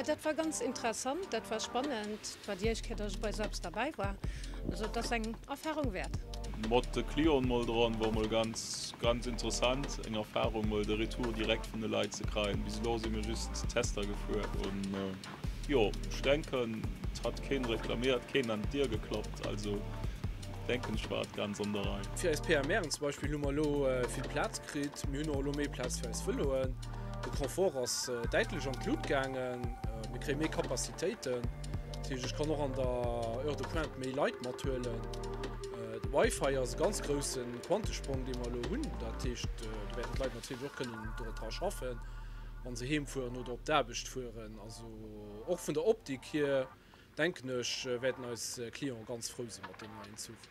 Dat war ganz interessant, dat war spannend. Et war déi éischt Kéier, datt ech bei esou eppes derbäi war. Also et ass eng Erfarung wäert. Mat de Clienten mol dran war mol ganz ganz interessant, eng Erfahrung mol de Retour direkt vun de Leit ze kreien. Bis elo si mir just Tester gefuer un jo ech denken et hat keen reklamiert, keen an d'Dier geklappt, also denken ech war et ganz an der Rei. Fir eis PMR'en zum Beispill hu mer elo vill Plaz kritt, mir hunn och elo méi Plaz fir eis Vëloen. De Confort ass däitlech an d'Lut gaangen, mir kréie méi Capacitéiten, dat heescht ech kann och an der Heure de pointe méi Leit mathuelen. De Wi-Fi ass e ganz grousse Quantesprong dee mer elo hunn, dat heescht do wäerten d'Leit natierlech och kënnen dra schaffen, wa se heem fueren oder op d'Aarbecht fueren. Also och vun der Optik hier denken ech wäerten eis Clienten ganz frou si mat deem neien Zuch.